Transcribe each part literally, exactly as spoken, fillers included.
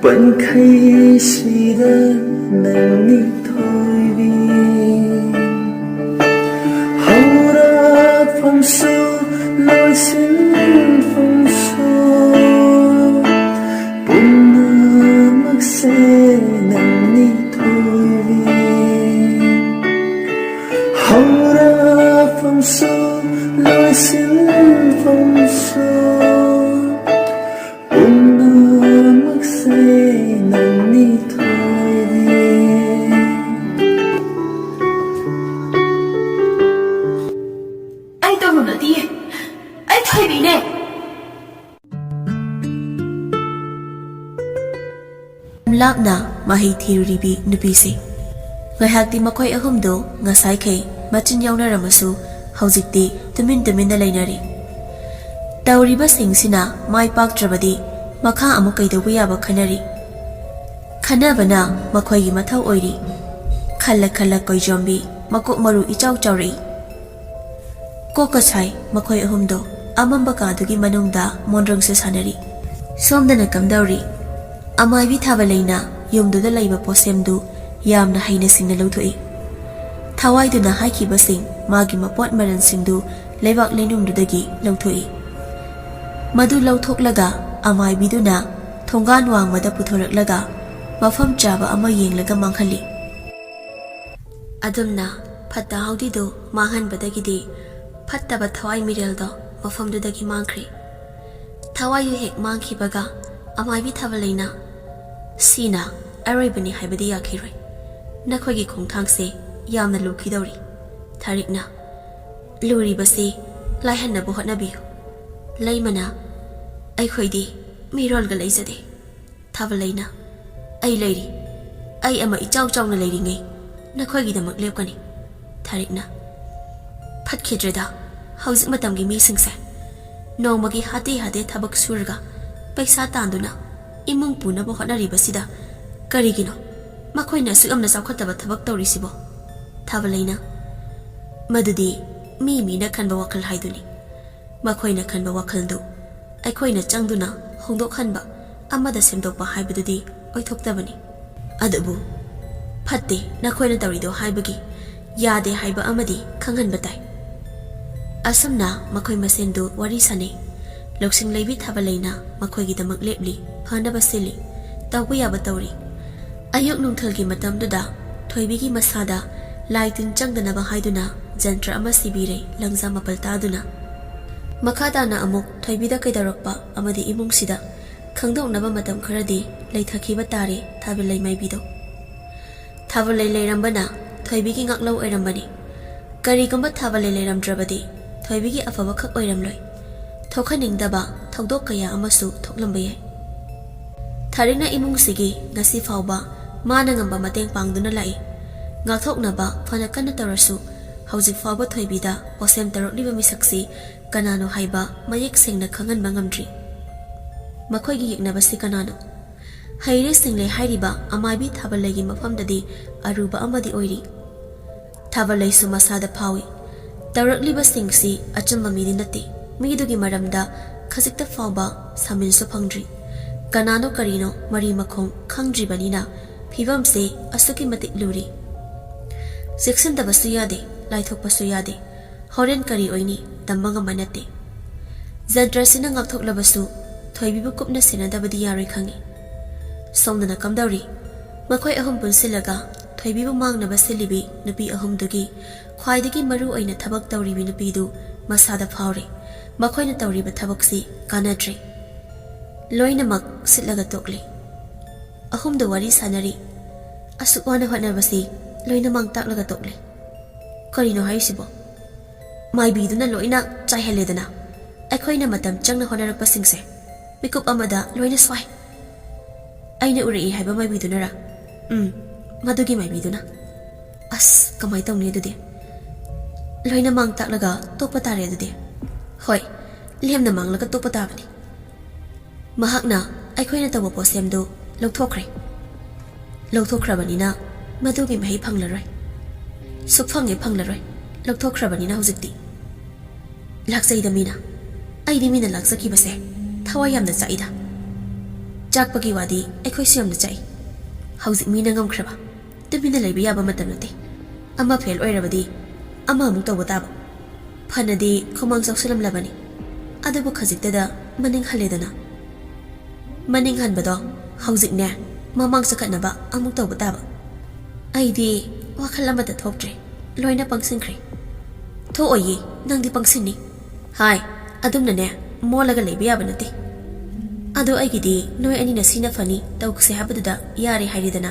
ꯄꯟꯈꯩꯁꯤꯗ ꯅꯪꯅꯤ ꯊꯣꯏꯕꯤ꯫ ꯍꯧꯔꯛꯐꯝꯁꯨ ꯂꯣꯏꯁꯤꯟꯐꯝꯁꯨ ꯄꯨꯝꯅꯃꯛꯁꯦ ꯅꯪꯅꯤ ꯊꯣꯏꯕꯤ꯫ ꯍꯧꯔꯛꯐꯝꯁꯨ ꯂꯣꯏꯁꯤꯟꯐꯝꯁꯨ ꯄꯨꯝꯅꯃꯛꯁꯦ ꯅꯪꯅꯤ ꯊꯣꯏꯕꯤ꯫ ꯑꯩ ꯇꯧꯔꯨ ꯅꯠꯇꯤꯌꯦ꯫ ꯑꯩ ꯊꯣꯏꯕꯤꯅꯦ꯫ ꯂꯥꯞꯅ ꯃꯍꯩ ꯊꯤꯔꯨꯔꯤꯕꯤ ꯅꯨꯄꯤꯁꯦ꯫ ꯉꯥꯏꯍꯥꯛꯇꯤ ꯃꯈꯣꯏ ꯑꯍꯨꯝꯗꯣ ꯉꯁꯥꯏꯈꯩ ꯃꯆꯤꯟ ꯌꯥꯎꯅꯔꯝꯃꯁꯨ ꯍꯧꯖꯤꯛꯇꯤ ꯇꯨꯃꯤꯟ ꯇꯨꯃꯤꯟꯅ ꯂꯩꯅꯔꯤ꯫ ꯇꯧꯔꯤꯕꯁꯤꯡꯁꯤꯅ ꯃꯥꯏ ꯄꯥꯛꯇ꯭ꯔꯕꯗꯤ ꯃꯈꯥ ꯑꯃꯨꯛ ꯀꯩꯗꯧꯕ ꯌꯥꯕ ꯈꯟꯅꯔꯤ꯫ ꯈꯟꯅꯕꯅ ꯃꯈꯣꯏꯒꯤ ꯃꯊꯧ ꯑꯣꯏꯔꯤ꯫ ꯈꯜꯂ ꯈꯜꯂ ꯀꯣꯏꯖꯣꯝꯕꯤ ꯃꯀꯣꯛ ꯃꯔꯨ ꯏꯆꯥꯎ ꯆꯥꯎꯔꯛꯏ꯫ ꯀꯣꯛꯀ ꯁꯥꯏ ꯃꯈꯣꯏ ꯑꯍꯨꯝꯗꯣ꯫ ꯑꯃꯝꯕ ꯀꯥꯗꯨꯒꯤ ꯃꯅꯨꯡꯗ ꯃꯣꯟꯗ꯭ꯔꯪꯁꯨ ꯁꯥꯟꯅꯔꯤ꯫ ꯁꯣꯝꯗꯅ ꯀꯝꯗꯧꯔꯤ? ꯑꯃꯥꯏꯕꯤ ꯊꯥꯕꯂꯩꯅ ꯌꯨꯝꯗꯨꯗ ꯂꯩꯕ ꯄꯣꯠꯁꯦꯝꯗꯨ ꯌꯥꯝꯅ ꯍꯩꯅ ꯁꯤꯡꯅ ꯂꯧꯊꯣꯛꯏ꯫ ꯊꯋꯥꯏꯗꯨꯅ ꯍꯥꯏꯈꯤꯕꯁꯤꯡ ꯃꯥꯒꯤ ꯃꯄꯣꯠ ꯃꯔꯜꯁꯤꯡꯗꯨ ꯂꯩꯕꯥꯛ ꯂꯩꯅꯨꯡꯗꯨꯗꯒꯤ ꯂꯧꯊꯣꯛꯏ꯫ ꯃꯗꯨ ꯂꯧꯊꯣꯛꯂꯒ ꯑꯃꯥꯏꯕꯤꯗꯨꯅ ꯊꯣꯡꯒꯥꯟ ꯋꯥꯡꯃꯗ ꯄꯨꯊꯣꯔꯛꯂꯒ ꯃꯐꯝ ꯆꯥꯕ ꯑꯃ ꯌꯦꯡꯂꯒ ꯃꯥꯡꯍꯜꯂꯤ꯫ ꯑꯗꯨꯝꯅ ꯐꯠꯇ ꯍꯥꯎꯗꯤꯗꯨ ꯃꯥꯡꯍꯟꯕꯗꯒꯤꯗꯤ ꯐꯠꯇꯕ ꯊꯋꯥꯏ ꯃꯤꯔꯦꯜꯗꯣ ꯃꯐꯝꯗꯨꯗꯒꯤ ꯃꯥꯡꯈ꯭ꯔꯦ꯫ ꯊꯋꯥꯏꯗꯨ ꯍꯦꯛ ꯃꯥꯡꯈꯤꯕꯒ ꯑꯃꯥꯏꯕꯤ ꯊꯥꯕꯂꯩꯅ, "ꯁꯤꯅ ꯑꯔꯣꯏꯕꯅꯤ ꯍꯥꯏꯕꯗꯤ ꯌꯥꯈꯤꯔꯣꯏ꯫ ꯅꯈꯣꯏꯒꯤ ꯈꯣꯡꯊꯥꯡꯁꯦ ꯌꯥꯝꯅ ꯂꯨꯈꯤꯗꯧꯔꯤ꯫ ꯊꯥꯔꯤꯛꯅ ꯂꯨꯔꯤꯕꯁꯤ ꯂꯥꯏꯍꯟꯅꯕ ꯍꯣꯠꯅꯕꯤꯌꯨ꯫ ꯂꯩꯃꯅ, ꯑꯩꯈꯣꯏꯗꯤ ꯃꯤꯔꯣꯜꯒ ꯂꯩꯖꯗꯦ꯫" ꯊꯥꯕꯂꯩꯅ, "ꯑꯩ ꯂꯩꯔꯤ꯫ ꯑꯩ ꯑꯃ ꯏꯆꯥꯎ ꯆꯥꯎꯅ ꯂꯩꯔꯤꯉꯩ ꯅꯈꯣꯏꯒꯤꯗꯃꯛ ꯂꯦꯞꯀꯅꯤ꯫" ꯊꯥꯔꯤꯛꯅ, "ꯐꯠꯈꯤꯗ꯭ꯔꯦꯗ ꯍꯧꯖꯤꯛ ꯃꯇꯝꯒꯤ ꯃꯤꯁꯤꯡꯁꯦ꯫ ꯅꯣꯡꯃꯒꯤ ꯍꯥꯇꯦ ꯍꯥꯇꯦ ꯊꯕꯛ ꯁꯨꯔꯒ ꯄꯩꯁꯥ ꯇꯥꯟꯗꯨꯅ ꯏꯃꯨꯡ ꯄꯨꯅꯕ ꯍꯣꯠꯅꯔꯤꯕꯁꯤꯗ ꯀꯔꯤꯒꯤꯅꯣ ꯃꯈꯣꯏꯅ ꯑꯁꯨꯛ ꯌꯥꯝꯅ ꯆꯥꯎꯈꯠꯇꯕ ꯊꯕꯛ ꯇꯧꯔꯤꯁꯤꯕꯣ?" ꯊꯥꯕꯂꯩꯅ, "ꯃꯗꯨꯗꯤ ꯃꯤ ꯃꯤꯅ ꯈꯟꯕ ꯋꯥꯈꯜ ꯍꯥꯏꯗꯨꯅꯤ꯫ ꯃꯈꯣꯏꯅ ꯈꯟꯕ ꯋꯥꯈꯜꯗꯨ ꯑꯩꯈꯣꯏꯅ ꯆꯪꯗꯨꯅ ꯍꯣꯡꯗꯣꯛꯍꯟꯕ ꯑꯃꯗ ꯁꯦꯝꯗꯣꯛꯄ ꯍꯥꯏꯕꯗꯨꯗꯤ ꯑꯣꯏꯊꯣꯛꯇꯕꯅꯤ꯫ ꯑꯗꯨꯕꯨ ꯐꯠꯇꯦ ꯅꯈꯣꯏꯅ ꯇꯧꯔꯤꯗꯣ ꯍꯥꯏꯕꯒꯤ ꯌꯥꯗꯦ ꯍꯥꯏꯕ ꯑꯃꯗꯤ ꯈꯪꯍꯟꯕ ꯇꯥꯏ꯫ ꯑꯁꯨꯝꯅ ꯃꯈꯣꯏ ꯃꯁꯦꯟꯗꯨ ꯋꯥꯔꯤ ꯁꯥꯅꯩ꯫ ꯂꯧꯁꯤꯡ ꯂꯩꯕꯤ ꯊꯥꯕꯂꯩꯅ ꯃꯈꯣꯏꯒꯤꯗꯃꯛ ꯂꯦꯞꯂꯤ, ꯐꯅꯕ ꯁꯤꯜꯂꯤ, ꯇꯧꯕ ꯌꯥꯕ ꯇꯧꯔꯤ꯫ ꯑꯌꯨꯛ ꯅꯨꯡꯊꯤꯜꯒꯤ ꯃꯇꯝꯗꯨꯗ ꯊꯣꯏꯕꯤꯒꯤ ꯃꯁꯥꯗ ꯂꯥꯏ ꯇꯤꯟ ꯆꯪꯗꯅꯕ ꯍꯥꯏꯗꯨꯅ ꯖꯟꯇ꯭ꯔ ꯑꯃ ꯁꯤꯕꯤꯔꯦ, ꯂꯪꯖꯥ ꯃꯥꯄꯜ ꯇꯥꯗꯨꯅ꯫ ꯃꯈꯥ ꯇꯥꯅ ꯑꯃꯨꯛ ꯊꯣꯏꯕꯤꯗ ꯀꯩꯗꯧꯔꯛꯄ ꯑꯃꯗꯤ ꯏꯃꯨꯡꯁꯤꯗ ꯈꯪꯗꯣꯛꯅꯕ ꯃꯇꯝ ꯈꯔꯗꯤ ꯂꯩꯊꯈꯤꯕ ꯇꯥꯔꯦ ꯊꯥꯕꯂꯩ ꯃꯥꯏꯕꯤꯗꯣ꯫ ꯊꯥꯕꯂꯩ ꯂꯩꯔꯝꯕꯅ ꯊꯣꯏꯕꯤꯒꯤ ꯉꯥꯛꯂꯧ ꯑꯣꯏꯔꯝꯕꯅꯤ꯫ ꯀꯔꯤꯒꯨꯝꯕ ꯊꯥꯕꯂꯩ ꯂꯩꯔꯝꯗ꯭ꯔꯕꯗꯤ ꯊꯣꯏꯕꯤꯒꯤ ꯑꯐꯕ ꯈꯛ ꯑꯣꯏꯔꯝꯂꯣꯏ꯫ ꯊꯣꯛꯍꯟꯅꯤꯡꯗꯕ ꯊꯧꯗꯣꯛ ꯀꯌꯥ ꯑꯃꯁꯨ ꯊꯣꯛꯂꯝꯕ ꯌꯥꯏ꯫ ꯊꯥꯔꯤꯛꯅ ꯏꯃꯨꯡꯁꯤꯒꯤ ꯉꯁꯤ ꯐꯥꯎꯕ ꯃꯥꯅ ꯉꯝꯕ ꯃꯇꯦꯡ ꯄꯥꯡꯗꯨꯅ ꯂꯥꯛꯏ꯫ ꯉꯥꯛꯊꯣꯛꯅꯕ ꯐꯅ ꯀꯟꯅ ꯇꯧꯔꯁꯨ ꯍꯧꯖꯤꯛ ꯐꯥꯎꯕ ꯊꯣꯏꯕꯤꯗ ꯄꯣꯁꯦꯝ ꯇꯧꯔꯛꯂꯤꯕ ꯃꯤꯁꯛꯁꯤ ꯀꯅꯥꯅꯣ ꯍꯥꯏꯕ ꯃꯌꯦꯛ ꯁꯦꯡꯅ ꯈꯪꯍꯟꯕ ꯉꯝꯗ꯭ꯔꯤ꯫ ꯃꯈꯣꯏꯒꯤ ꯌꯦꯛꯅꯕꯁꯤ ꯀꯅꯥꯅꯣ? ꯍꯩꯔꯦ ꯁꯤꯡꯂꯦ ꯍꯥꯏꯔꯤꯕ ꯑꯃꯥꯏꯕꯤ ꯊꯥꯕꯂꯩꯒꯤ ꯃꯐꯝꯗꯗꯤ ꯑꯔꯨꯕ ꯑꯃꯗꯤ ꯑꯣꯏꯔꯤ꯫ ꯊꯥꯕꯂꯩꯁꯨ ꯃꯁꯥꯗ ꯐꯥꯎꯏ꯫ ꯇꯧꯔꯛꯂꯤꯕꯁꯤꯡꯁꯤ ꯑꯆꯨꯝꯕ ꯃꯤꯗꯤ ꯅꯠꯇꯦ꯫ ꯃꯤꯗꯨꯒꯤ ꯃꯔꯝꯗ ꯈꯖꯤꯛꯇ ꯐꯥꯎꯕ ꯁꯥꯃꯤꯟꯁꯨ ꯐꯪꯗ꯭ꯔꯤ꯫ ꯀꯅꯥꯅꯣ ꯀꯔꯤꯅꯣ ꯃꯔꯤ ꯃꯈꯣꯡ ꯈꯪꯗ꯭ꯔꯤꯕꯅꯤꯅ ꯐꯤꯕꯝꯁꯦ ꯑꯁꯨꯛꯀꯤ ꯃꯇꯤꯛ ꯂꯨꯔꯤ꯫ ꯆꯦꯛꯁꯤꯟꯗꯕꯁꯨ ꯌꯥꯗꯦ, ꯂꯥꯏꯊꯣꯛꯄꯁꯨ ꯌꯥꯗꯦ꯫ ꯍꯣꯔꯦꯟ ꯀꯔꯤ ꯑꯣꯏꯅꯤ ꯇꯝꯕ ꯉꯝꯕ ꯅꯠꯇꯦ꯫ ꯖꯟꯇ꯭ꯔꯁꯤꯅ ꯉꯥꯛꯊꯣꯛꯂꯕꯁꯨ ꯊꯣꯏꯕꯤꯕꯨ ꯀꯨꯞꯅ ꯁꯦꯟꯅꯗꯕꯗꯤ ꯌꯥꯔꯣꯏ ꯈꯪꯏ꯫ ꯁꯣꯝꯗꯅ ꯀꯝꯗꯧꯔꯤ? ꯃꯈꯣꯏ ꯑꯍꯨꯝ ꯄꯨꯟꯁꯤꯜꯂꯒ ꯊꯣꯏꯕꯤꯕꯨ ꯃꯥꯡꯅꯕ ꯁꯤꯜꯂꯤꯕꯤ ꯅꯨꯄꯤ ꯑꯍꯨꯝꯗꯨꯒꯤ ꯈ꯭ꯋꯥꯏꯗꯒꯤ ꯃꯔꯨ ꯑꯣꯏꯅ ꯊꯕꯛ ꯇꯧꯔꯤꯕꯤ ꯅꯨꯄꯤꯗꯨ ꯃꯁꯥꯗ ꯐꯥꯎꯔꯦ꯫ ꯃꯈꯣꯏꯅ ꯇꯧꯔꯤꯕ ꯊꯕꯛꯁꯤ ꯀꯥꯟꯅꯗ꯭ꯔꯦ꯫ ꯂꯣꯏꯅꯃꯛ ꯁꯤꯠꯂꯒ ꯇꯣꯛꯂꯦ꯫ ꯑꯍꯨꯝꯗ ꯋꯥꯔꯤ ꯁꯥꯟꯅꯔꯤ꯫ ꯑꯁꯨꯛ ꯋꯥꯅ ꯍꯣꯠꯅꯕꯁꯤ ꯂꯣꯏꯅ ꯃꯥꯡ ꯇꯥꯛꯂꯒ ꯇꯣꯛꯂꯦ꯫ ꯀꯔꯤꯅꯣ ꯍꯥꯏꯔꯤꯁꯤꯕꯣ? ꯃꯥꯏꯕꯤꯗꯨꯅ ꯂꯣꯏꯅ ꯆꯥꯏꯍꯜꯂꯦꯗꯅ꯫ ꯑꯩꯈꯣꯏꯅ ꯃꯇꯝ ꯆꯪꯅ ꯍꯣꯠꯅꯔꯛꯄꯁꯤꯡꯁꯦ ꯃꯤꯀꯨꯞ ꯑꯃꯗ ꯂꯣꯏꯅ ꯁ꯭ꯋꯥꯏ꯫ ꯑꯩꯅ ꯎꯔꯛꯏ ꯍꯥꯏꯕ ꯃꯥꯏꯕꯤꯗꯨꯅꯔ? ꯎꯝ, ꯃꯗꯨꯒꯤ ꯃꯥꯏꯕꯤꯗꯨꯅ꯫ ꯑꯁ, ꯀꯃꯥꯏ ꯇꯧꯅꯤ ꯑꯗꯨꯗꯤ? ꯂꯣꯏꯅ ꯃꯥꯡ ꯇꯥꯛꯂꯒ ꯇꯣꯛꯄ ꯇꯥꯔꯦ ꯑꯗꯨꯗꯤ꯫ ꯍꯣꯏ, ꯂꯦꯝꯅ ꯃꯥꯡꯂꯒ ꯇꯣꯛꯄ ꯇꯥꯕꯅꯤ꯫ ꯃꯍꯥꯛꯅ ꯑꯩꯈꯣꯏꯅ ꯇꯧꯕ ꯄꯣꯠꯁꯦꯝꯗꯨ ꯂꯧꯊꯣꯛꯈ꯭ꯔꯦ꯫ ꯂꯧꯊꯣꯛꯈ꯭ꯔꯕꯅꯤꯅ ꯃꯗꯨꯒꯤ ꯃꯍꯩ ꯐꯪꯂꯔꯣꯏ꯫ ꯁꯨꯛꯐꯪ ꯍꯦꯛ ꯐꯪꯂꯔꯣꯏ, ꯂꯧꯊꯣꯛꯈ꯭ꯔꯕꯅꯤꯅ ꯍꯧꯖꯤꯛꯇꯤ꯫ ꯂꯥꯛꯆꯩꯗ ꯃꯤꯅ꯫ ꯑꯩꯗꯤ ꯃꯤꯅ ꯂꯥꯛꯆꯈꯤꯕꯁꯦ ꯊꯋꯥꯏ ꯌꯥꯝꯅ ꯆꯥꯛꯏꯗ꯫ ꯆꯥꯛꯄꯒꯤ ꯋꯥꯗꯤ ꯑꯩꯈꯣꯏꯁꯨ ꯌꯥꯝꯅ ꯆꯥꯛꯏ꯫ ꯍꯧꯖꯤꯛ ꯃꯤꯅ ꯉꯝꯈ꯭ꯔꯕ꯫ ꯇꯨꯃꯤꯟꯅ ꯂꯩꯕ ꯌꯥꯕ ꯃꯇꯝ ꯅꯠꯇꯦ꯫ ꯑꯃ ꯐꯦꯜ ꯑꯣꯏꯔꯕꯗꯤ ꯑꯃ ꯑꯃꯨꯛ ꯇꯧꯕ ꯇꯥꯕ꯫ ꯐꯅꯗꯤ ꯈꯨꯃꯥꯡ ꯆꯥꯎꯁꯤꯜꯂꯝꯂꯕꯅꯤ꯫ ꯑꯗꯨꯕꯨ ꯈꯖꯤꯛꯇꯗ ꯃꯅꯤꯡ ꯍꯜꯂꯦꯗꯅ꯫ ꯃꯅꯤꯡ ꯍꯟꯕꯗꯣ ꯍꯧꯖꯤꯛꯅꯦ, ꯃꯃꯥꯡ ꯆꯈꯠꯅꯕ ꯑꯃꯨꯛ ꯇꯧꯕ ꯇꯥꯕ꯫ ꯑꯩꯗꯤ ꯋꯥꯈꯜ ꯑꯃꯠꯇ ꯊꯣꯛꯇ꯭ꯔꯦ꯫ ꯂꯣꯏꯅ ꯄꯪꯁꯤꯟꯈ꯭ꯔꯦ꯫ ꯊꯣꯛꯑꯣꯏꯌꯦ, ꯅꯪꯗꯤ ꯄꯪꯁꯤꯟꯅꯤ꯫ ꯍꯥꯏ, ꯑꯗꯨꯝꯅꯅꯦ, ꯃꯣꯜꯂꯒ ꯂꯩꯕ ꯌꯥꯕ ꯅꯠꯇꯦ꯫ ꯑꯗꯣ ꯑꯩꯒꯤꯗꯤ ꯅꯣꯏ ꯑꯅꯤꯅ ꯁꯤꯅ ꯐꯅꯤ, ꯇꯧꯁꯦ ꯍꯥꯏꯕꯗꯨꯗ ꯌꯥꯔꯦ ꯍꯥꯏꯔꯦꯗꯅ꯫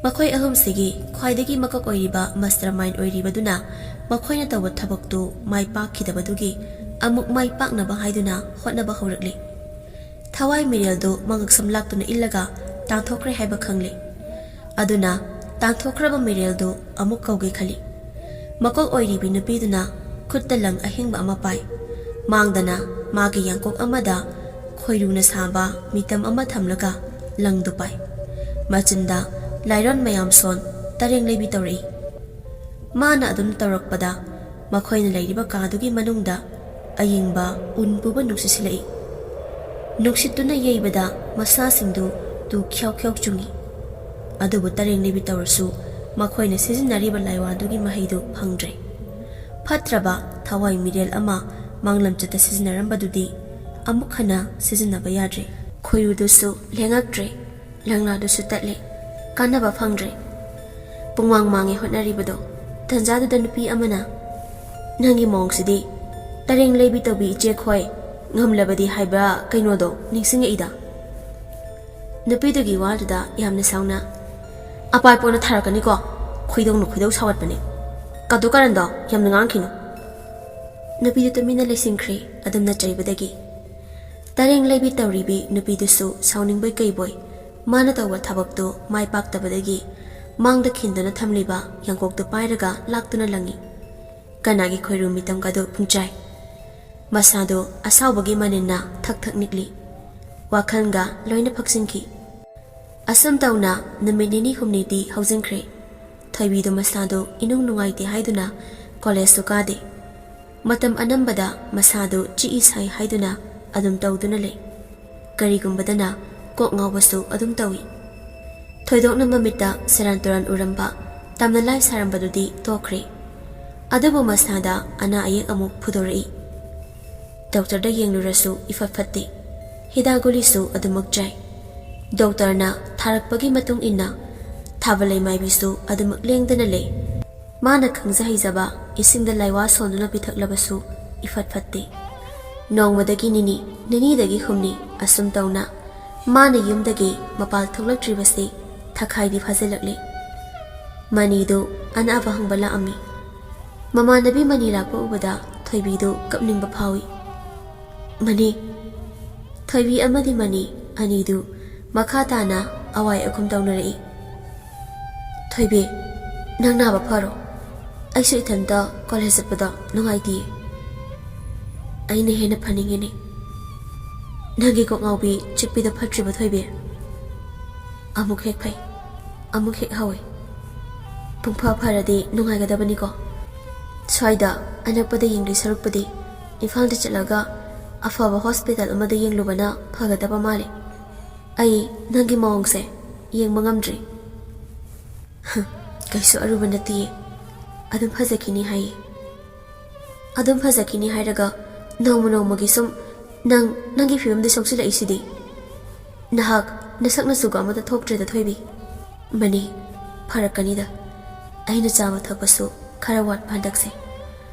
ꯃꯈꯣꯏ ꯑꯍꯨꯝꯁꯤꯒꯤ ꯈ꯭ꯋꯥꯏꯗꯒꯤ ꯃꯀꯣꯛ ꯑꯣꯏꯔꯤꯕ ꯃꯁꯇꯔ ꯃꯥꯏꯟ ꯑꯣꯏꯔꯤꯕꯗꯨꯅ ꯃꯈꯣꯏꯅ ꯇꯧꯕ ꯊꯕꯛꯇꯨ ꯃꯥꯏ ꯄꯥꯛꯈꯤꯗꯕꯗꯨꯒꯤ ꯑꯃꯨꯛ ꯃꯥꯏ ꯄꯥꯛꯅꯕ ꯍꯥꯏꯗꯨꯅ ꯍꯣꯠꯅꯕ ꯍꯧꯔꯛꯂꯤ꯫ ꯊꯋꯥꯏ ꯃꯤꯔꯦꯜꯗꯨ ꯃꯉꯛꯁꯝ ꯂꯥꯛꯇꯨꯅ ꯏꯜꯂꯒ ꯇꯥꯟꯊꯣꯛꯈ꯭ꯔꯦ ꯍꯥꯏꯕ ꯈꯪꯂꯦ꯫ ꯑꯗꯨꯅ ꯇꯥꯟꯊꯣꯛꯈ꯭ꯔꯕ ꯃꯤꯔꯦꯜꯗꯨ ꯑꯃꯨꯛ ꯀꯧꯒꯦ ꯈꯜꯂꯤ꯫ ꯃꯀꯣꯛ ꯑꯣꯏꯔꯤꯕꯤ ꯅꯨꯄꯤꯗꯨꯅ ꯈꯨꯠꯇ ꯂꯪ ꯑꯍꯤꯡꯕ ꯑꯃ ꯄꯥꯏ꯫ ꯃꯥꯡꯗꯅ ꯃꯥꯒꯤ ꯌꯥꯡꯀꯣꯛ ꯑꯃꯗ ꯈꯣꯏꯔꯨꯅ ꯁꯥꯕ ꯃꯤꯇꯝ ꯑꯃ ꯊꯝꯂꯒ ꯂꯪꯗꯨ ꯄꯥꯏ꯫ ꯃꯆꯤꯟꯗ ꯂꯥꯏꯔꯣꯟ ꯃꯌꯥꯝ ꯁꯣꯟ ꯇꯔꯦꯡ ꯂꯩꯕꯤ ꯇꯧꯔꯛꯏ꯫ ꯃꯥꯅ ꯑꯗꯨꯝ ꯇꯧꯔꯛꯄꯗ ꯃꯈꯣꯏꯅ ꯂꯩꯔꯤꯕ ꯀꯥꯗꯨꯒꯤ ꯃꯅꯨꯡꯗ ꯑꯌꯤꯡꯕ ꯎꯟ ꯄꯨꯕ ꯅꯨꯡꯁꯤꯠ ꯁꯤꯜꯂꯛꯏ꯫ ꯅꯨꯡꯁꯤꯠꯇꯨꯅ ꯌꯩꯕꯗ ꯃꯁꯥꯁꯤꯡꯗꯨ ꯇꯨ ꯈ꯭ꯌꯥꯎ ꯈ꯭ꯌꯥꯎ ꯆꯨꯡꯏ꯫ ꯑꯗꯨꯕꯨ ꯇꯔꯦꯡ ꯂꯩꯕꯤ ꯇꯧꯔꯁꯨ ꯃꯈꯣꯏꯅ ꯁꯤꯖꯤꯟꯅꯔꯤꯕ ꯂꯥꯏꯋꯥꯗꯨꯒꯤ ꯃꯍꯩꯗꯨ ꯐꯪꯗ꯭ꯔꯦ꯫ ꯐꯠꯇ꯭ꯔꯕ ꯊꯋꯥꯏ ꯃꯤꯔꯦꯜ ꯑꯃ ꯃꯥꯡꯂꯝꯆꯠꯇ ꯁꯤꯖꯤꯟꯅꯔꯝꯕꯗꯨꯗꯤ ꯑꯃꯨꯛ ꯍꯟꯅ ꯁꯤꯖꯤꯟꯅꯕ ꯌꯥꯗ꯭ꯔꯦ꯫ ꯈꯣꯏꯔꯨꯗꯨꯁꯨ ꯂꯦꯡꯉꯛꯇ꯭ꯔꯦ꯫ ꯂꯪꯂꯥꯗꯨꯁꯨ ꯇꯠꯂꯦ꯫ ꯀꯥꯟꯅꯕ ꯐꯪꯗ꯭ꯔꯦ꯫ ꯄꯨꯡꯃꯥꯡ ꯃꯥꯡꯉꯦ ꯍꯣꯠꯅꯔꯤꯕꯗꯣ꯫ ꯇꯟꯖꯥꯗꯨꯗ ꯅꯨꯄꯤ ꯑꯃꯅ, "ꯅꯪꯒꯤ ꯃꯑꯣꯡꯁꯤꯗꯤ ꯇꯔꯦꯡ ꯂꯩꯕꯤ ꯇꯧꯕꯤ ꯏꯆꯦ ꯈꯣꯏ ꯉꯝꯂꯕꯗꯤ ꯍꯥꯏꯕ ꯀꯩꯅꯣꯗꯣ ꯅꯤꯡꯁꯤꯡꯉꯛꯏꯗ?" ꯅꯨꯄꯤꯗꯨꯒꯤ ꯋꯥꯗꯨꯗ ꯌꯥꯝꯅ ꯁꯥꯎꯅ, "ꯑꯄꯥꯏ ꯄꯣꯟꯅ ꯊꯥꯔꯛꯀꯅꯤꯀꯣ꯫ ꯈꯣꯏꯗꯧꯅ ꯈꯣꯏꯗꯧ ꯁꯥꯎꯒꯠꯄꯅꯦ꯫ ꯀꯥꯇꯨ ꯀꯥꯔꯟꯗꯣ ꯌꯥꯝꯅ ꯉꯥꯡꯈꯤꯅꯨ꯫" ꯅꯨꯄꯤꯗꯨ ꯇꯨꯃꯤꯟꯅ ꯂꯩꯁꯤꯟꯈ꯭ꯔꯦ, ꯑꯗꯨꯝꯅ ꯆꯩꯕꯗꯒꯤ꯫ ꯇꯔꯦꯡ ꯂꯩꯕꯤ ꯇꯧꯔꯤꯕꯤ ꯅꯨꯄꯤꯗꯨꯁꯨ ꯁꯥꯎꯅꯤꯡꯕꯣꯏ ꯀꯩꯕꯣꯏ, ꯃꯥꯅ ꯇꯧꯕ ꯊꯕꯛꯇꯨ ꯃꯥꯏ ꯄꯥꯛꯇꯕꯗꯒꯤ ꯃꯥꯡꯗ ꯈꯤꯟꯗꯨꯅ ꯊꯝꯂꯤꯕ ꯌꯥꯡꯀꯣꯛꯇꯨ ꯄꯥꯏꯔꯒ ꯂꯥꯛꯇꯨꯅ ꯂꯪꯏ꯫ ꯀꯅꯥꯒꯤ ꯈꯣꯏꯔꯨ ꯃꯤꯇꯝꯒꯗꯨ ꯄꯨꯡꯆꯥꯏ꯫ ꯃꯁꯥꯗꯨ ꯑꯁꯥꯎꯕꯒꯤ ꯃꯅꯤꯟꯅ ꯊꯛ ꯊꯛ ꯅꯤꯛꯂꯤ꯫ ꯋꯥꯈꯜꯒ ꯂꯣꯏꯅ ꯐꯛꯆꯤꯟꯈꯤ꯫ ꯑꯁꯨꯝ ꯇꯧꯅ ꯅꯨꯃꯤꯠ ꯅꯤꯅꯤ ꯍꯨꯝꯅꯤꯗꯤ ꯍꯧꯖꯤꯟꯈ꯭ꯔꯦ꯫ ꯊꯣꯏꯕꯤꯗꯨ ꯃꯁꯥꯗꯨ ꯏꯅꯨꯡ ꯅꯨꯡꯉꯥꯏꯇꯦ ꯍꯥꯏꯗꯨꯅ ꯀꯣꯂꯦꯖꯁꯨ ꯀꯥꯗꯦ꯫ ꯃꯇꯝ ꯑꯅꯝꯕꯗ ꯃꯁꯥꯗꯨ ꯆꯤꯛꯏ ꯁꯥꯏ ꯍꯥꯏꯗꯨꯅ ꯑꯗꯨꯝ ꯇꯧꯗꯨꯅ ꯂꯩ꯫ ꯀꯔꯤꯒꯨꯝꯕꯗꯅ ꯀꯣꯛ ꯉꯥꯎꯕꯁꯨ ꯑꯗꯨꯝ ꯇꯧꯏ꯫ ꯊꯣꯏꯗꯣꯛꯅ ꯃꯃꯤꯠꯇ ꯁꯦꯔꯥꯟ ꯇꯨꯔꯥꯟ ꯎꯔꯝꯕ, ꯇꯝꯅ ꯂꯥꯏ ꯁꯥꯔꯝꯕꯗꯨꯗꯤ ꯇꯣꯛꯈ꯭ꯔꯦ꯫ ꯑꯗꯨꯕꯨ ꯃꯁꯥꯗ ꯑꯅꯥ ꯑꯌꯦꯛ ꯑꯃꯨꯛ ꯐꯨꯗꯣꯔꯛꯏ꯫ ꯗꯣꯛꯇꯔꯗ ꯌꯦꯡꯂꯨꯔꯁꯨ ꯏꯐꯠ ꯐꯠꯇꯦ꯫ ꯍꯤꯗꯥꯛ ꯒꯨꯂꯤꯁꯨ ꯑꯗꯨꯃꯛ ꯆꯥꯏ꯫ ꯗꯣꯛꯇꯔꯅ ꯊꯥꯔꯛꯄꯒꯤ ꯃꯇꯨꯡ ꯏꯟꯅ ꯊꯥꯕ ꯂꯩꯃꯥꯏꯕꯤꯁꯨ ꯑꯗꯨꯃꯛ ꯂꯦꯡꯗꯅ ꯂꯩ꯫ ꯃꯥꯅ ꯈꯪꯖ ꯍꯩꯖꯕ ꯏꯁꯤꯡꯗ ꯂꯥꯏꯋꯥ ꯁꯣꯟꯗꯨꯅ ꯄꯤꯊꯛꯂꯕꯁꯨ ꯏꯐꯠ ꯐꯠꯇꯦ꯫ ꯅꯣꯡꯃꯗꯒꯤ ꯅꯤꯅꯤ, ꯅꯤꯅꯤꯗꯒꯤ ꯍꯨꯝꯅꯤ ꯑꯁꯨꯝ ꯇꯧꯅ ꯃꯥꯅ ꯌꯨꯝꯗꯒꯤ ꯃꯄꯥꯜ ꯊꯣꯛꯂꯛꯇ꯭ꯔꯤꯕꯁꯤ ꯊꯈꯥꯏꯗꯤ ꯐꯥꯖꯤꯜꯂꯛꯂꯦ꯫ ꯃꯅꯤꯗꯨ ꯑꯅꯥꯕ ꯍꯪꯕ ꯂꯥꯛꯑꯝꯃꯤ꯫ ꯃꯃꯥꯟꯅꯕꯤ ꯃꯅꯤ ꯂꯥꯛꯄ ꯎꯕꯗ ꯊꯣꯏꯕꯤꯗꯨ ꯀꯞꯅꯤꯡꯕ ꯐꯥꯎꯏ꯫ "ꯃꯅꯤ!" ꯊꯣꯏꯕꯤ ꯑꯃꯗꯤ ꯃꯅꯤ ꯑꯅꯤꯗꯨ ꯃꯈꯥ ꯇꯥꯅ ꯑꯋꯥꯏ ꯑꯈꯨꯝ ꯇꯧꯅꯔꯛꯏ꯫ "ꯊꯣꯏꯕꯤ, ꯅꯪ ꯅꯥꯕ ꯐꯔꯣ꯫ ꯑꯩꯁꯨ ꯏꯊꯟꯇ ꯀꯣꯂꯦꯖ ꯆꯠꯄꯗ ꯅꯨꯡꯉꯥꯏꯇꯤꯌꯦ꯫" "ꯑꯩꯅ ꯍꯦꯟꯅ ꯐꯅꯤꯡꯉꯤꯅꯦ꯫ ꯅꯪꯒꯤ ꯀꯣꯛ ꯉꯥꯎꯕꯤ ꯆꯤꯛꯄꯤꯗꯣ ꯐꯠꯇ꯭ꯔꯤꯕ, ꯊꯣꯏꯕꯤ?" "ꯑꯃꯨꯛ ꯍꯦꯛ ꯐꯩ, ꯑꯃꯨꯛ ꯍꯦꯛ ꯍꯧꯋꯦ꯫ ꯄꯨꯡꯐ ꯐꯔꯗꯤ ꯅꯨꯡꯉꯥꯏꯒꯗꯕꯅꯤꯀꯣ꯫ ꯁ꯭ꯋꯥꯏꯗ ꯑꯅꯛꯄꯗ ꯌꯦꯡꯗꯣꯏ ꯁꯔꯨꯛꯄꯨꯗꯤ ꯏꯝꯐꯥꯜꯗ ꯆꯠꯂꯒ ꯑꯐꯕ ꯍꯣꯁꯄꯤꯇꯥꯜ ꯑꯃꯗ ꯌꯦꯡꯂꯨꯕꯅ ꯐꯒꯗꯕ ꯃꯥꯜꯂꯦ꯫ ꯑꯩ ꯅꯪꯒꯤ ꯃꯑꯣꯡꯁꯦ ꯌꯦꯡꯕ ꯉꯝꯗ꯭ꯔꯤ꯫" "ꯀꯩꯁꯨ ꯑꯔꯨꯕ ꯅꯠꯇꯤꯌꯦ꯫ ꯑꯗꯨꯝ ꯐꯖꯈꯤꯅꯤ ꯍꯥꯏꯌꯦ꯫" "ꯑꯗꯨꯝ ꯐꯖꯈꯤꯅꯤ ꯍꯥꯏꯔꯒ ꯅꯣꯡꯃ ꯅꯣꯡꯃꯒꯤ ꯁꯨꯝ ꯅꯪ ꯅꯪꯒꯤ ꯐꯤꯕꯝꯗ ꯁꯣꯛꯆꯤꯜꯂꯛꯏꯁꯤꯗꯤ꯫ ꯅꯍꯥꯛ ꯅꯁꯛ ꯅꯁꯨꯒ ꯑꯃꯠꯇ ꯊꯣꯛꯇ꯭ꯔꯦꯗ, ꯊꯣꯏꯕꯤ꯫" "ꯃꯅꯤ, ꯐꯔꯛꯀꯅꯤꯗ꯫ ꯑꯩꯅ ꯆꯥꯕ ꯊꯛꯄꯁꯨ ꯈꯔ ꯋꯥꯠꯄ ꯍꯟꯗꯛꯁꯦ꯫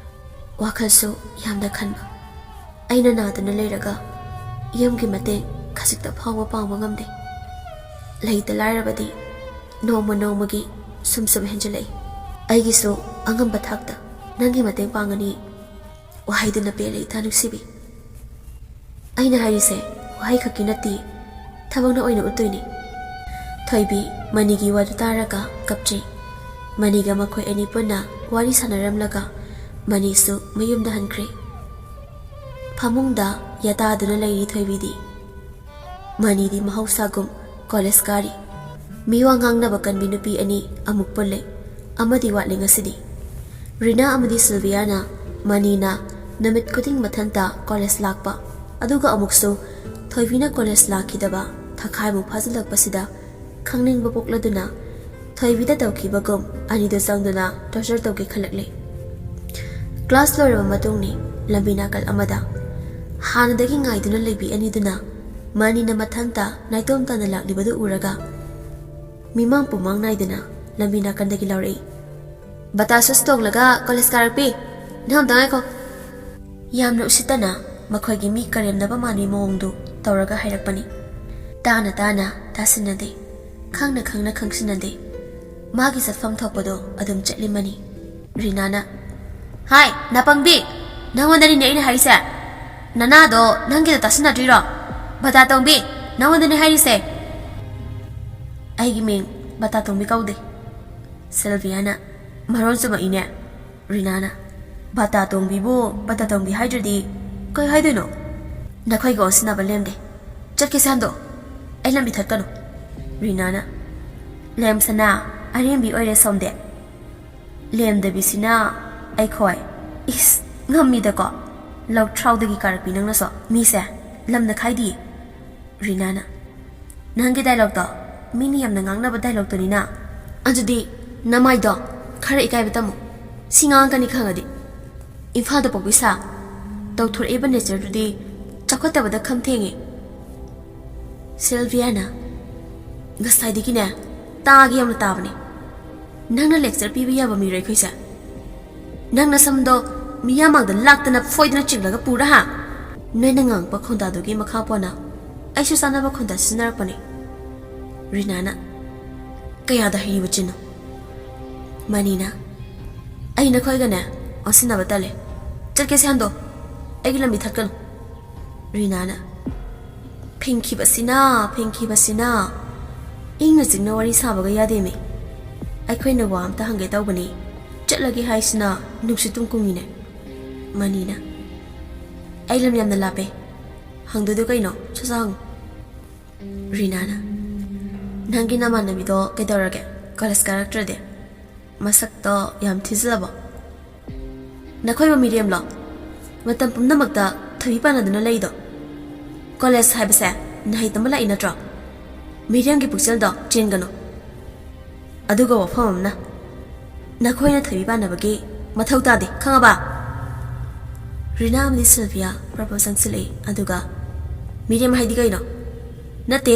ꯋꯥꯈꯜꯁꯨ ꯌꯥꯝꯅ ꯈꯟꯕ꯫ ꯑꯩꯅ ꯅꯥꯗꯨꯅ ꯂꯩꯔꯒ ꯌꯨꯝꯒꯤ ꯃꯇꯦꯡ ꯈꯖꯤꯛꯇ ꯐꯥꯎꯕ ꯄꯥꯡꯕ ꯉꯝꯗꯦ꯫ ꯂꯩꯇ ꯂꯥꯏꯔꯕꯗꯤ ꯅꯣꯡꯃ ꯅꯣꯡꯃꯒꯤ ꯁꯨꯝ ꯁꯨꯝ ꯍꯦꯟꯖꯤꯜꯂꯛꯏ꯫ ꯑꯩꯒꯤꯁꯨ ꯑꯉꯝꯕ ꯊꯥꯛꯇ ꯅꯪꯒꯤ ꯃꯇꯦꯡ ꯄꯥꯡꯒꯅꯤ꯫" "ꯋꯥꯍꯩꯗꯨꯅ ꯄꯦꯜꯂꯦ, ꯏꯇꯥ ꯅꯨꯡꯁꯤꯕꯤ꯫ ꯑꯩꯅ ꯍꯥꯏꯔꯤꯁꯦ ꯋꯥꯍꯩ ꯈꯛꯀꯤ ꯅꯠꯇꯦ, ꯊꯕꯛꯅ ꯑꯣꯏꯅ ꯎꯠꯇꯣꯏꯅꯤ꯫" ꯊꯣꯏꯕꯤ ꯃꯅꯤꯒꯤ ꯋꯥꯗꯨ ꯇꯥꯔꯒ ꯀꯞꯆꯩ꯫ ꯃꯅꯤꯒ ꯃꯈꯣꯏ ꯑꯅꯤ ꯄꯨꯟꯅ ꯋꯥꯔꯤ ꯁꯥꯟꯅꯔꯝꯂꯒ ꯃꯅꯤꯁꯨ ꯃꯌꯨꯝꯗ ꯍꯟꯈ꯭ꯔꯦ꯫ ꯐꯃꯨꯡꯗ ꯌꯥꯇꯥꯗꯨꯅ ꯂꯩꯔꯤ ꯊꯣꯏꯕꯤꯗꯤ꯫ ꯃꯅꯤꯗꯤ ꯃꯍꯧꯁꯥꯒꯨꯝ ꯀꯣꯂꯦꯖ ꯀꯥꯔꯤ꯫ ꯃꯤꯋꯥ ꯉꯥꯡꯅꯕ ꯀꯟꯕꯤ ꯅꯨꯄꯤ ꯑꯅꯤ ꯑꯃꯨꯛ ꯄꯨꯜꯂꯦ꯫ ꯑꯃꯗꯤ ꯋꯥꯠꯂꯦ ꯉꯁꯤꯗꯤ꯫ ꯔꯤꯅꯥ ꯑꯃꯗꯤ ꯁꯤꯜꯚꯤꯌꯥꯅ ꯃꯅꯤꯅ ꯅꯨꯃꯤꯠ ꯈꯨꯗꯤꯡ ꯃꯊꯟꯇ ꯀꯣꯂꯦꯖ ꯂꯥꯛꯄ, ꯑꯗꯨꯒ ꯑꯃꯨꯛꯁꯨ ꯊꯣꯏꯕꯤꯅ ꯀꯣꯂꯦꯖ ꯂꯥꯛꯈꯤꯗꯕ ꯊꯈꯥꯏꯃꯨꯛ ꯐꯥꯖꯤꯜꯂꯛꯄꯁꯤꯗ ꯈꯪꯅꯤꯡꯕ ꯄꯣꯛꯂꯗꯨꯅ ꯊꯣꯏꯕꯤꯗ ꯇꯧꯈꯤꯕꯒꯨꯝ ꯑꯅꯤꯗꯨ ꯆꯪꯗꯨꯅ ꯇꯣꯔꯆꯔ ꯇꯧꯒꯦ ꯈꯜꯂꯛꯂꯦ꯫ ꯀ꯭ꯂꯥꯁ ꯂꯣꯏꯔꯕ ꯃꯇꯨꯡꯅꯤ꯫ ꯂꯝꯕꯤ ꯅꯥꯀꯜ ꯑꯃꯗ ꯍꯥꯟꯅꯗꯒꯤ ꯉꯥꯏꯗꯨꯅ ꯂꯩꯕꯤ ꯑꯅꯤꯗꯨꯅ ꯃꯅꯤꯅ ꯃꯊꯟꯇ ꯅꯥꯏꯇꯣꯝ ꯇꯥꯅ ꯂꯥꯛꯂꯤꯕꯗꯨ ꯎꯔꯒ ꯃꯤꯃꯥꯡ ꯄꯨꯃꯥꯡ ꯅꯥꯏꯗꯅ ꯂꯝꯕꯤ ꯅꯥꯀꯟꯗꯒꯤ ꯂꯥꯎꯔꯛꯏ꯫ "ꯕꯇꯥ ꯁꯨꯁ ꯇꯣꯡꯂꯒ ꯀꯣꯂꯦꯖ ꯀꯥꯔꯛꯄꯤ, ꯅꯪ ꯑꯝꯇ ꯉꯥꯏꯈꯣ꯫" ꯌꯥꯝꯅ ꯎꯁꯤꯠꯇꯅ ꯃꯈꯣꯏꯒꯤ ꯃꯤ ꯀꯔꯦꯝꯅꯕ ꯃꯥꯟꯕꯤ ꯃꯑꯣꯡꯗꯨ ꯇꯧꯔꯒ ꯍꯥꯏꯔꯛꯄꯅꯤ꯫ ꯇꯥꯅ ꯇꯥꯅ ꯇꯥꯁꯤꯟꯅꯗꯦ, ꯈꯪꯅ ꯈꯪꯅ ꯈꯪꯁꯤꯟꯅꯗꯦ꯫ ꯃꯥꯒꯤ ꯆꯠꯐꯝ ꯊꯣꯛꯄꯗꯣ ꯑꯗꯨꯝ ꯆꯠꯂꯤꯃꯅꯤ꯫ ꯔꯤꯅꯥꯅ, "ꯍꯥꯏ, ꯅꯥꯄꯪꯕꯤ! ꯅꯪꯉꯣꯟꯗꯅꯤꯅꯦ ꯑꯩꯅ ꯍꯥꯏꯔꯤꯁꯦ꯫ ꯅꯅꯥꯗꯣ ꯅꯪꯒꯤꯗ ꯇꯥꯁꯤꯟꯅꯗ꯭ꯔꯤꯔꯣ? ꯕꯇꯥ ꯇꯣꯡꯕꯤ, ꯅꯪꯉꯣꯟꯗꯅꯦ ꯍꯥꯏꯔꯤꯁꯦ꯫" "ꯑꯩꯒꯤ ꯃꯤꯡ ꯕꯇꯥ ꯇꯣꯡꯕꯤ ꯀꯧꯗꯦ꯫" ꯁꯤꯜꯚꯤꯌꯥꯅ, "ꯃꯔꯣꯟ ꯆꯨꯝꯃꯛꯏꯅꯦ꯫" ꯔꯤꯅꯥꯅ, "ꯕꯇꯥ ꯇꯣꯡꯕꯤꯕꯨ ꯕꯇꯥ ꯇꯣꯡꯕꯤ ꯍꯥꯏꯗ꯭ꯔꯗꯤ ꯀꯩ ꯍꯥꯏꯗꯣꯏꯅꯣ?" "ꯅꯈꯣꯏꯒ ꯑꯣꯟꯁꯤꯟꯅꯕ ꯂꯦꯝꯗꯦ꯫ ꯆꯠꯀꯦꯁꯦ ꯍꯟꯗꯣꯛ꯫ ꯑꯩ ꯂꯝꯕꯤ ꯊꯠꯀꯅꯨ꯫" ꯔꯤꯅꯥꯅ, "ꯂꯦꯝꯁꯅꯥ, ꯑꯔꯦꯝꯕꯤ ꯑꯣꯏꯔꯦ ꯁꯣꯝꯗꯤ꯫ ꯂꯦꯝꯗꯕꯤꯁꯤꯅ ꯑꯩꯈꯣꯏ꯫ ꯏꯁ, ꯉꯝꯃꯤꯗꯀꯣ꯫ ꯂꯧꯊ꯭ꯔꯥꯎꯗꯒꯤ ꯀꯥꯔꯛꯄꯤ ꯅꯪꯅꯁꯨ꯫ ꯃꯤꯁꯦ ꯂꯝꯅ ꯈꯥꯏꯗꯤꯌꯦ꯫" ꯔꯤꯅꯥꯅ, "ꯅꯪꯒꯤ ꯗꯥꯏꯂꯣꯛꯇꯣ ꯃꯤꯅ ꯌꯥꯝꯅ ꯉꯥꯡꯅꯕ ꯗꯥꯏꯂꯣꯛꯇꯨꯅꯤꯅ꯫" "ꯑꯗꯨꯗꯤ ꯅꯃꯥꯏꯗꯣ ꯈꯔ ꯏꯀꯥꯏꯕ ꯇꯝꯃꯨ꯫ ꯁꯤ ꯉꯥꯡꯉꯛꯀꯅꯤ ꯈꯪꯉꯗꯤ꯫ ꯏꯝꯐꯥꯜꯗ ꯄꯣꯛꯄꯤ ꯁꯥ꯫ ꯇꯧꯊꯣꯔꯛꯏꯕ ꯅꯦꯆꯔꯗꯨꯗꯤ ꯆꯥꯎꯈꯠꯇꯕꯗ ꯈꯝ ꯊꯦꯡꯉꯦ꯫" ꯁꯤꯜꯚꯤꯌꯥꯅ, "ꯉꯁꯥꯏꯗꯒꯤꯅꯦ ꯇꯥꯒꯦ ꯌꯥꯝꯅ ꯇꯥꯕꯅꯦ꯫ ꯅꯪꯅ ꯂꯦꯛꯆꯔ ꯄꯤꯕ ꯌꯥꯕ ꯃꯤꯔꯣ ꯑꯩꯈꯣꯏꯁꯦ? ꯅꯪ ꯅꯁꯝꯗꯣ ꯃꯤꯌꯥꯝ ꯃꯥꯡꯗ ꯂꯥꯛꯇꯅ ꯐꯣꯏꯗꯅ ꯆꯤꯡꯂꯒ ꯄꯨꯔꯥ ꯍꯥ?" ꯅꯣꯏꯅ ꯉꯥꯡꯉꯛꯄ ꯈꯣꯟꯗꯥꯗꯨꯒꯤ ꯃꯈꯥ ꯄꯣꯟꯅ ꯑꯩꯁꯨ ꯆꯥꯅꯕ ꯈꯣꯟꯗꯥ ꯁꯤꯖꯤꯟꯅꯔꯛꯄꯅꯦ꯫ ꯔꯤꯅꯥꯅ, "ꯀꯌꯥꯗ ꯍꯩꯔꯤꯕ ꯆꯤꯟꯅꯣ?" ꯃꯅꯤꯅ, "ꯑꯩ ꯅꯈꯣꯏꯒꯅꯦ ꯑꯣꯟꯁꯤꯟꯅꯕ ꯇꯜꯂꯦ꯫ ꯆꯠꯀꯦꯁꯦ ꯍꯟꯗꯣ꯫ ꯑꯩꯒꯤ ꯂꯝꯕꯤ ꯊꯠꯀꯅꯨ꯫" ꯔꯤꯅꯥꯅ, "ꯐꯤꯡꯈꯤꯕꯁꯤꯅ, ꯐꯤꯡꯈꯤꯕꯁꯤꯅ꯫ ꯏꯪꯅ ꯆꯤꯛꯅ ꯋꯥꯔꯤ ꯁꯥꯕꯒ ꯌꯥꯗꯦꯃꯤ꯫ ꯑꯩꯈꯣꯏꯅ ꯋꯥ ꯑꯝꯇ ꯍꯪꯒꯦ ꯇꯧꯕꯅꯤ꯫ ꯆꯠꯂꯒꯦ ꯍꯥꯏꯁꯤꯅ ꯅꯨꯡꯁꯤꯠ ꯇꯨꯝ ꯀꯨꯡꯉꯤꯅꯦ꯫" ꯃꯅꯤꯅ, "ꯑꯩ ꯂꯝ ꯌꯥꯝꯅ ꯂꯥꯞꯄꯦ꯫ ꯍꯪꯗꯣꯏꯗꯣ ꯀꯩꯅꯣ? ꯁꯠ ꯁꯠ ꯍꯪꯉꯨ꯫" ꯔꯤꯅꯥꯅ, "ꯅꯪꯒꯤ ꯅꯃꯥꯟꯅꯕꯤꯗꯣ ꯀꯩꯗꯧꯔꯒꯦ? ꯀꯣꯂꯦꯖ ꯀꯥꯔꯛꯇ꯭ꯔꯗꯤ? ꯃꯁꯛꯇꯣ ꯌꯥꯝ ꯊꯤꯖꯤꯜꯂꯕꯣ? ꯅꯈꯣꯏꯕꯨ ꯃꯤꯔꯦꯝꯂꯣ? ꯃꯇꯝ ꯄꯨꯝꯅꯃꯛꯇ ꯊꯣꯏꯕꯤ ꯄꯥꯟꯅꯗꯨꯅ ꯂꯩꯗꯣ?" ꯀꯣꯂꯦꯖ ꯍꯥꯏꯕꯁꯦ ꯅꯍꯩ ꯇꯝꯕ ꯂꯥꯛꯏ ꯅꯠꯇ꯭ꯔꯣ? ꯃꯤꯔꯦꯝꯒꯤ ꯄꯨꯛꯆꯦꯜꯗꯣ ꯆꯦꯟꯒꯅꯨ꯫ ꯑꯗꯨꯒ ꯋꯥꯐꯝ ꯑꯃꯅ, ꯅꯈꯣꯏꯅ ꯊꯣꯏꯕꯤ ꯄꯥꯟꯅꯕꯒꯤ ꯃꯊꯧ ꯇꯥꯗꯦ, ꯈꯪꯉꯕ? ꯔꯤꯅꯥ ꯑꯃꯗꯤ ꯁꯤꯜꯚꯤꯌꯥ ꯄ꯭ꯔꯄꯣꯖ ꯆꯪꯁꯤꯜꯂꯛꯏ, ꯑꯗꯨꯒ, "ꯃꯤꯔꯦꯝ ꯍꯥꯏꯗꯤ ꯀꯩꯅꯣ?" "ꯅꯠꯇꯦ,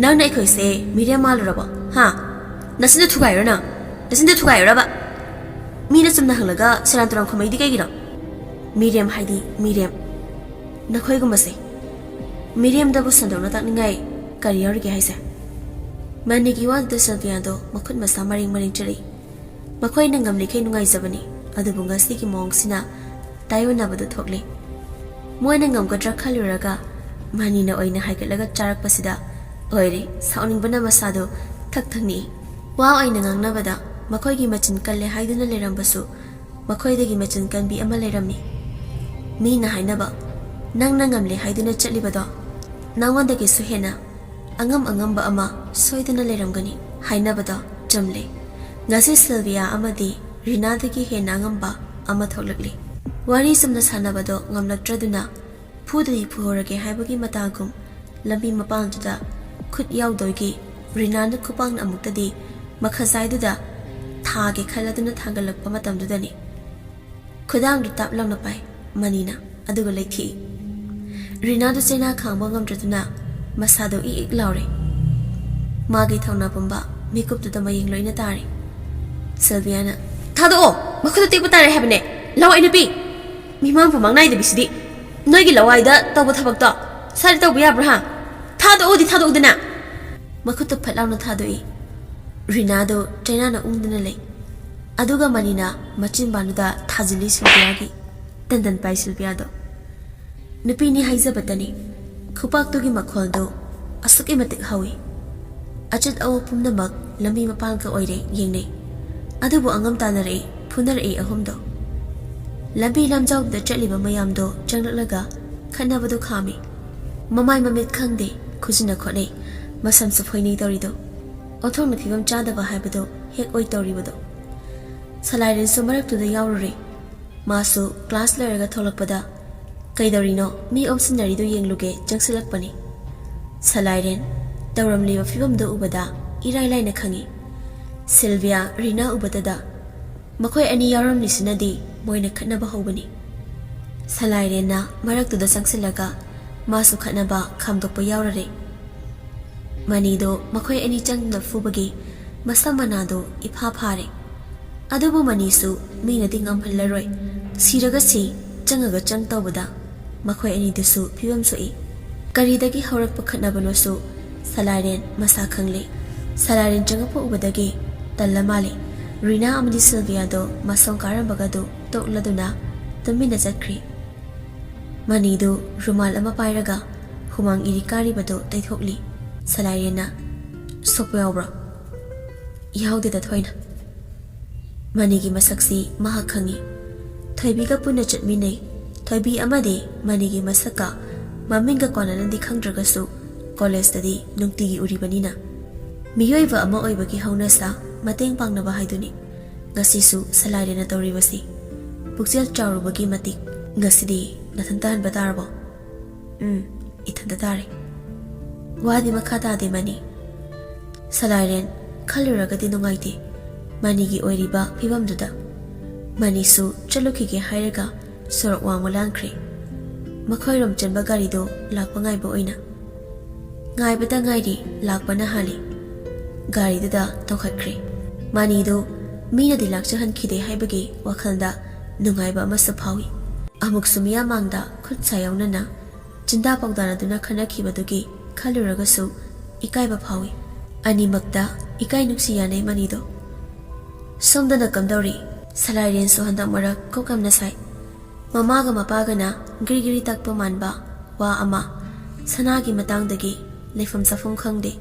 ꯅꯪꯅ ꯑꯩꯈꯣꯏꯁꯦ ꯃꯤꯔꯦꯝ ꯃꯥꯜꯂꯨꯔꯕꯣ? ꯍꯥ? ꯅꯆꯤꯟꯗꯣ ꯊꯨꯒꯥꯏꯔꯣ ꯅꯪ? ꯅꯆꯤꯟꯗꯣ ꯊꯨꯒꯥꯏꯔꯣꯔꯕ? ꯃꯤꯅ ꯆꯨꯝꯅ ꯍꯪꯂꯒ ꯁꯦꯔꯥꯟ ꯇꯨꯔꯥꯟ ꯈꯨꯝꯃꯛꯏꯗꯤ ꯀꯩꯒꯤꯅꯣ? ꯃꯤꯔꯦꯝ ꯍꯥꯏꯗꯤ ꯃꯤꯔꯦꯝ꯫ ꯅꯈꯣꯏꯒꯨꯝꯕꯁꯦ ꯃꯤꯔꯦꯝꯗꯕꯨ ꯁꯟꯗꯣꯛꯅ ꯇꯥꯛꯅꯤꯡꯉꯥꯏ ꯀꯔꯤ ꯌꯥꯎꯔꯤꯒꯦ ꯍꯥꯏꯁꯦ?" ꯃꯅꯤꯒꯤ ꯋꯥꯗꯨꯗ ꯁꯤꯜꯚꯤꯌꯥꯗꯣ ꯃꯈꯨꯠ ꯃꯁꯥ ꯃꯔꯦꯡ ꯃꯔꯦꯡ ꯆꯠꯂꯤ꯫ ꯃꯈꯣꯏꯅ ꯉꯝꯂꯤꯈꯩ ꯅꯨꯡꯉꯥꯏꯖꯕꯅꯤ, ꯑꯗꯨꯕꯨ ꯉꯁꯤꯒꯤ ꯃꯑꯣꯡꯁꯤꯅ ꯇꯥꯏꯑꯣꯟꯅꯕꯗꯨ ꯊꯣꯛꯂꯦ꯫ ꯃꯣꯏꯅ ꯉꯝꯒꯗ꯭ꯔꯥ ꯈꯜꯂꯨꯔꯒ ꯃꯅꯤꯅ ꯑꯣꯏꯅ ꯍꯥꯏꯒꯠꯂꯒ ꯆꯥꯔꯛꯄꯁꯤꯗ ꯑꯣꯏꯔꯦ ꯁꯥꯎꯅꯤꯡꯕꯅ ꯃꯁꯥꯗꯨ ꯊꯛ ꯊꯛ ꯅꯤꯛꯏ꯫ ꯋꯥ ꯑꯣꯏꯅ ꯉꯥꯡꯅꯕꯗ ꯃꯈꯣꯏꯒꯤ ꯃꯆꯤꯟ ꯀꯜꯂꯦ ꯍꯥꯏꯗꯨꯅ ꯂꯩꯔꯝꯕꯁꯨ ꯃꯈꯣꯏꯗꯒꯤ ꯃꯆꯤꯟ ꯀꯟꯕꯤ ꯑꯃ ꯂꯩꯔꯝꯃꯤ꯫ ꯃꯤꯅ ꯍꯥꯏꯅꯕ, "ꯅꯪꯅ ꯉꯝꯂꯦ ꯍꯥꯏꯗꯨꯅ ꯆꯠꯂꯤꯕꯗꯣ ꯅꯉꯣꯟꯗꯒꯤꯁꯨ ꯍꯦꯟꯅ ꯑꯉꯝ ꯑꯉꯝꯕ ꯑꯃ ꯁꯣꯏꯗꯅ ꯂꯩꯔꯝꯒꯅꯤ" ꯍꯥꯏꯅꯕꯗꯣ ꯆꯨꯝꯂꯦ꯫ ꯉꯁꯤ ꯁꯤꯜꯚꯤꯌꯥ ꯑꯃꯗꯤ ꯔꯤꯅꯥꯗꯒꯤ ꯍꯦꯟꯅ ꯑꯉꯝꯕ ꯑꯃ ꯊꯣꯛꯂꯛꯂꯤ꯫ ꯋꯥꯔꯤ ꯆꯨꯝꯅ ꯁꯥꯟꯅꯕꯗꯣ ꯉꯝꯂꯛꯇ꯭ꯔꯗꯨꯅ ꯐꯨꯗꯗꯤ ꯐꯨꯍꯧꯔꯒꯦ ꯍꯥꯏꯕꯒꯤ ꯃꯇꯥꯒꯨꯝ ꯂꯝꯕꯤ ꯃꯄꯥꯟꯗꯨꯗ ꯈꯨꯠ ꯌꯥꯎꯗꯣꯏꯒꯤ ꯔꯤꯅꯥꯅ ꯈꯨꯄꯥꯛꯅ ꯑꯃꯨꯛꯇꯗꯤ ꯃꯈꯖꯥꯏꯗꯨꯗ ꯊꯥꯒꯦ ꯈꯜꯂꯗꯨꯅ ꯊꯥꯡꯒꯠꯂꯛꯄ ꯃꯇꯝꯗꯨꯗꯅꯤ꯫ ꯈꯨꯗꯥꯡꯗꯨ ꯇꯥꯞ ꯂꯥꯎꯅ ꯄꯥꯏ ꯃꯅꯤꯅ, ꯑꯗꯨꯒ ꯂꯩꯊꯦꯛꯏ꯫ ꯔꯤꯅꯥꯗꯨ ꯆꯩꯅꯥ ꯈꯥꯡꯕ ꯉꯝꯗ꯭ꯔꯗꯨꯅ ꯃꯁꯥꯗꯨ ꯏꯛ ꯏꯛ ꯂꯥꯎꯔꯦ꯫ ꯃꯥꯒꯤ ꯊꯧꯅꯥ ꯄꯨꯝꯕ ꯃꯤꯀꯨꯞꯇꯨꯗ ꯃꯌꯦꯡ ꯂꯣꯏꯅ ꯇꯥꯔꯦ꯫ ꯁꯤꯜꯚꯤꯌꯥꯅ, "ꯊꯥꯗꯣꯛꯑꯣ! ꯃꯈꯨꯠꯇ ꯇꯦꯛꯄ ꯇꯥꯔꯦ ꯍꯥꯏꯕꯅꯦ! ꯂꯋꯥꯏ ꯅꯨꯄꯤ! ꯃꯤꯃꯥꯡ ꯄꯨꯃꯥꯡ ꯅꯥꯏꯗꯕꯤꯁꯤꯗꯤ! ꯅꯣꯏꯒꯤ ꯂꯋꯥꯏꯗ ꯇꯧꯕ ꯊꯕꯛꯇꯣ ꯁ꯭ꯋꯥꯏꯗ ꯇꯧꯕ ꯌꯥꯕ꯭ꯔꯥ, ꯍꯥ? ꯊꯥꯗꯣꯛꯑꯣꯗꯤ ꯊꯥꯗꯣꯛꯎꯗꯅ!" ꯃꯈꯨꯠꯇꯨ ꯐꯠ ꯂꯥꯎꯅ ꯊꯥꯗꯣꯛꯏ꯫ ꯔꯤꯅꯥꯗꯣ ꯆꯩꯅꯥꯅ ꯎꯪꯗꯨꯅ ꯂꯩ꯫ ꯑꯗꯨꯒ ꯃꯅꯤꯅ ꯃꯆꯤꯟꯕꯥꯟꯗꯨꯗ ꯊꯥꯖꯤꯜꯂꯤ ꯁꯤꯜꯚꯤꯌꯥꯒꯤ꯫ ꯇꯟꯗꯟ ꯄꯥꯏ ꯁꯤꯜꯚꯤꯌꯥꯗꯣ꯫ ꯅꯨꯄꯤꯅꯤ ꯍꯥꯏꯖꯕꯇꯅꯤ꯫ ꯈꯨꯄꯥꯛꯇꯨꯒꯤ ꯃꯈꯣꯜꯗꯨ ꯑꯁꯨꯛꯀꯤ ꯃꯇꯤꯛ ꯍꯧꯏ꯫ ꯑꯆꯠ ꯑꯋꯣꯛ ꯄꯨꯝꯅꯃꯛ ꯂꯝꯕꯤ ꯃꯄꯥꯟꯒ ꯑꯣꯏꯔꯦ ꯌꯦꯡꯅꯩ꯫ ꯑꯗꯨꯕꯨ ꯑꯉꯝ ꯇꯥꯅꯔꯛꯏ, ꯐꯨꯅꯔꯛꯏ ꯑꯍꯨꯝꯗꯣ꯫ ꯂꯝꯕꯤ ꯂꯝꯖꯥꯎꯗꯨꯗ ꯆꯠꯂꯤꯕ ꯃꯌꯥꯝꯗꯣ ꯆꯪꯂꯛꯂꯒ ꯈꯠꯅꯕꯗꯨ ꯈꯥꯝꯃꯤ꯫ ꯃꯃꯥꯏ ꯃꯃꯤꯠ ꯈꯪꯗꯦ, ꯈꯨꯖꯤꯟꯅ ꯈꯣꯠꯅꯩ, ꯃꯁꯝꯁꯨ ꯐꯣꯏꯅꯩ ꯇꯧꯔꯤꯗꯣ꯫ ꯑꯣꯟꯊꯣꯛꯅ ꯐꯤꯕꯝ ꯆꯥꯗꯕ ꯍꯥꯏꯕꯗꯣ ꯍꯦꯛ ꯑꯣꯏ ꯇꯧꯔꯤꯕꯗꯣ꯫ ꯁꯂꯥꯏꯔꯦꯟꯁꯨ ꯃꯔꯛꯇꯨꯗ ꯌꯥꯎꯔꯨꯔꯦ꯫ ꯃꯥꯁꯨ ꯀ꯭ꯂꯥꯁ ꯂꯣꯏꯔꯒ ꯊꯣꯛꯂꯛꯄꯗ "ꯀꯩꯗꯧꯔꯤꯅꯣ? ꯃꯤ ꯑꯣꯝꯁꯤꯟꯅꯔꯤꯗꯨ ꯌꯦꯡꯂꯨꯒꯦ" ꯆꯪꯁꯤꯜꯂꯛꯄꯅꯤ꯫ ꯁꯂꯥꯏꯔꯦꯟ ꯇꯧꯔꯝꯂꯤꯕ ꯐꯤꯕꯝꯗꯨ ꯎꯕꯗ ꯏꯔꯥꯏ ꯂꯥꯏꯅ ꯈꯪꯏ꯫ ꯁꯤꯜꯚꯤꯌꯥ, ꯔꯤꯅꯥ ꯎꯕꯗꯗ ꯃꯈꯣꯏ ꯑꯅꯤ ꯌꯥꯎꯔꯝꯂꯤꯁꯤꯅꯗꯤ ꯃꯣꯏꯅ ꯈꯠꯅꯕ ꯍꯧꯕꯅꯤ꯫ ꯁꯂꯥꯏꯔꯦꯟꯅ ꯃꯔꯛꯇꯨꯗ ꯆꯪꯁꯤꯜꯂꯒ ꯃꯥꯁꯨ ꯈꯠꯅꯕ ꯈꯥꯝꯗꯣꯛꯄ ꯌꯥꯎꯔꯔꯦ꯫ ꯃꯅꯤꯗꯣ ꯃꯈꯣꯏ ꯑꯅꯤ ꯆꯪꯗꯨꯅ ꯐꯨꯕꯒꯤ ꯃꯁꯝ ꯃꯅꯥꯗꯣ ꯏꯐꯥ ꯐꯥꯔꯦ꯫ ꯑꯗꯨꯕꯨ ꯃꯅꯤꯁꯨ ꯃꯤꯅꯗꯤ ꯉꯝꯍꯜꯂꯔꯣꯏ, ꯁꯤꯔꯒ ꯁꯤ, ꯆꯪꯉꯒ ꯆꯪ ꯇꯧꯕꯗ ꯃꯈꯣꯏ ꯑꯅꯤꯗꯨꯁꯨ ꯐꯤꯕꯝ ꯁꯣꯛꯏ꯫ ꯀꯔꯤꯗꯒꯤ ꯍꯧꯔꯛꯄ ꯈꯠꯅꯕꯅꯣꯁꯨ ꯁꯂꯥꯏꯔꯦꯟ ꯃꯁꯥ ꯈꯪꯂꯦ꯫ ꯁꯂꯥꯏꯔꯦꯟ ꯆꯪꯉꯛꯄ ꯎꯕꯗꯒꯤ ꯇꯜꯂ ꯃꯥꯜꯂꯦ꯫ ꯔꯤꯅꯥ ꯑꯃꯗꯤ ꯁꯤꯜꯚꯤꯌꯥꯗꯣ ꯃꯁꯣꯡ ꯀꯥꯔꯝꯕꯒꯗꯨ ꯇꯣꯛꯂꯗꯨꯅ ꯇꯨꯃꯤꯟꯅ ꯆꯠꯈ꯭ꯔꯤ꯫ ꯃꯅꯤꯗꯨ ꯔꯨꯃꯥꯜ ꯑꯃ ꯄꯥꯏꯔꯒ ꯍꯨꯃꯥꯡ ꯏꯔꯤ ꯀꯥꯔꯤꯕꯗꯨ ꯇꯩꯊꯣꯛꯂꯤ꯫ ꯁꯂꯥꯏꯔꯦꯟꯅ, "ꯁꯣꯛꯄ ꯌꯥꯎꯕ꯭ꯔꯣ?" "ꯌꯥꯎꯗꯦꯗ ꯊꯣꯏꯅ꯫" ꯃꯅꯤꯒꯤ ꯃꯁꯛꯁꯤ ꯃꯍꯥꯛ ꯈꯪꯏ꯫ ꯊꯣꯏꯕꯤꯒ ꯄꯨꯟꯅ ꯆꯠꯃꯤꯟꯅꯩ꯫ ꯊꯣꯏꯕꯤ ꯑꯃꯗꯤ ꯃꯅꯤꯒꯤ ꯃꯁꯛꯀ ꯃꯃꯤꯡꯒ ꯀꯣꯟꯅꯅꯗꯤ ꯈꯪꯗ꯭ꯔꯒꯁꯨ ꯀꯣꯂꯦꯖꯇꯗꯤ ꯅꯨꯡꯇꯤꯒꯤ ꯎꯔꯤꯕꯅꯤꯅ꯫ ꯃꯤꯑꯣꯏꯕ ꯑꯃ ꯑꯣꯏꯕꯒꯤ ꯍꯧꯅꯁꯥ ꯃꯇꯦꯡ ꯄꯥꯡꯅꯕ ꯍꯥꯏꯗꯨꯅꯤ꯫ ꯉꯁꯤꯁꯨ ꯁꯂꯥꯏꯔꯦꯟꯅ ꯇꯧꯔꯤꯕꯁꯤ ꯄꯨꯛꯆꯦꯜ ꯆꯥꯎꯔꯨꯕꯒꯤ ꯃꯇꯤꯛ꯫ "ꯉꯁꯤꯗꯤ ꯅꯊꯟꯇ ꯍꯟꯕ ꯇꯥꯔꯕꯣ?" "ꯎꯝ, ꯏꯊꯟꯇ ꯇꯥꯔꯦ꯫" ꯋꯥꯗꯤ ꯃꯈꯥ ꯇꯥꯗꯦ ꯃꯅꯤ꯫ ꯁꯂꯥꯏꯔꯦꯟ ꯈꯜꯂꯨꯔꯒꯗꯤ ꯅꯨꯡꯉꯥꯏꯇꯦ ꯃꯅꯤꯒꯤ ꯑꯣꯏꯔꯤꯕ ꯐꯤꯕꯝꯗꯨꯗ꯫ ꯃꯅꯤꯁꯨ ꯆꯠꯂꯨꯈꯤꯒꯦ ꯍꯥꯏꯔꯒ ꯁꯣꯔꯣꯛ ꯋꯥꯡꯃ ꯂꯥꯟꯈ꯭ꯔꯦ꯫ ꯃꯈꯣꯏꯔꯣꯝ ꯆꯦꯟꯕ ꯒꯥꯔꯤꯗꯣ ꯂꯥꯛꯄ ꯉꯥꯏꯕ ꯑꯣꯏꯅ꯫ ꯉꯥꯏꯕꯇ ꯉꯥꯏꯔꯤ, ꯂꯥꯛꯄꯅ ꯍꯥꯜꯂꯤ꯫ ꯒꯥꯔꯤꯗꯨꯗ ꯇꯣꯡꯈꯠꯈ꯭ꯔꯦ꯫ ꯃꯅꯤꯗꯨ ꯃꯤꯅꯗꯤ ꯂꯥꯛꯆꯍꯟꯈꯤꯗꯦ ꯍꯥꯏꯕꯒꯤ ꯋꯥꯈꯜꯗ ꯅꯨꯡꯉꯥꯏꯕ ꯑꯃꯁꯨ ꯐꯥꯎꯏ꯫ ꯑꯃꯨꯛꯁꯨ ꯃꯤꯌꯥꯝ ꯃꯥꯡꯗ ꯈꯨꯠ ꯁꯥ ꯌꯥꯎꯅꯅ ꯆꯤꯟꯗꯥ ꯄꯥꯎꯗꯥꯅꯗꯨꯅ ꯈꯠꯅꯈꯤꯕꯗꯨꯒꯤ ꯈꯜꯂꯨꯔꯒꯁꯨ ꯏꯀꯥꯏꯕ ꯐꯥꯎꯏ꯫ ꯑꯅꯤꯃꯛꯇ ꯏꯀꯥꯏ ꯅꯨꯡꯁꯤ ꯌꯥꯅꯩ ꯃꯅꯤꯗꯣ꯫ ꯁꯣꯝꯗꯅ ꯀꯝꯗꯧꯔꯤ? ꯁꯂꯥꯏꯔꯦꯟꯁꯨ ꯍꯟꯗꯛ ꯃꯔꯛ ꯀꯣꯛ ꯌꯥꯝꯅ ꯁꯥꯏ꯫ ꯃꯃꯥꯒ ꯃꯄꯥꯒꯅ ꯒ꯭ꯔꯤ ꯒ꯭ꯔꯤ ꯇꯛꯄ ꯃꯥꯟꯕ ꯋꯥ ꯑꯃ, ꯁꯅꯥꯒꯤ ꯃꯇꯥꯡꯗꯒꯤ ꯂꯩꯐꯝ ꯆꯥꯐꯝ ꯈꯪꯗꯦ꯫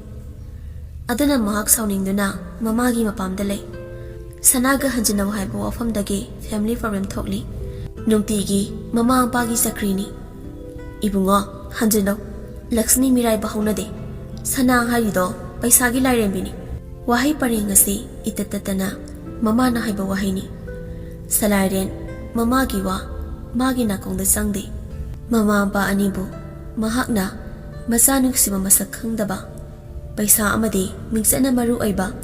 ꯑꯗꯨꯅ ꯃꯍꯥꯛ ꯁꯥꯎꯅꯤꯡꯗꯨꯅ ꯃꯃꯥꯒꯤ ꯃꯄꯥꯝꯗ ꯂꯩ꯫ ꯁꯅꯥꯒ ꯍꯟꯖꯤꯟꯅꯧ ꯍꯥꯏꯕ ꯋꯥꯐꯝꯗꯒꯤ family problem ꯊꯣꯛꯂꯤ꯫ ꯅꯨꯡꯇꯤꯒꯤ ꯃꯃꯥ ꯃꯄꯥꯒꯤ ꯆꯀ꯭ꯔꯤꯅꯤ꯫ "ꯏꯕꯨꯡꯉꯣ, ꯍꯟꯖꯤꯜꯂꯣ꯫ ꯂꯛꯁꯃꯤ ꯃꯤꯔꯥꯏꯕ ꯍꯧꯅꯗꯦ꯫ ꯁꯅꯥ ꯍꯥꯏꯔꯤꯗꯣ ꯄꯩꯁꯥꯒꯤ ꯂꯥꯏꯔꯦꯝꯕꯤꯅꯤ꯫" ꯋꯥꯍꯩ ꯄꯔꯦꯡ ꯑꯁꯤ ꯏꯇꯠ ꯇꯠꯇꯅ ꯃꯃꯥꯅ ꯍꯥꯏꯕ ꯋꯥꯍꯩꯅꯤ꯫ ꯁꯂꯥꯏꯔꯦꯟ ꯃꯃꯥꯒꯤ ꯋꯥ ꯃꯥꯒꯤ ꯅꯥꯀꯣꯡꯗ ꯆꯪꯗꯦ꯫ ꯃꯃꯥ ꯃꯄꯥ ꯑꯅꯤꯕꯨ ꯃꯍꯥꯛꯅ ꯃꯆꯥ ꯅꯨꯡꯁꯤꯕ ꯃꯁꯛ ꯈꯪꯗꯕ, ꯄꯩꯁꯥ ꯑꯃꯗꯤ ꯃꯤꯡꯆꯠꯅ ꯃꯔꯨ ꯑꯣꯏꯕ,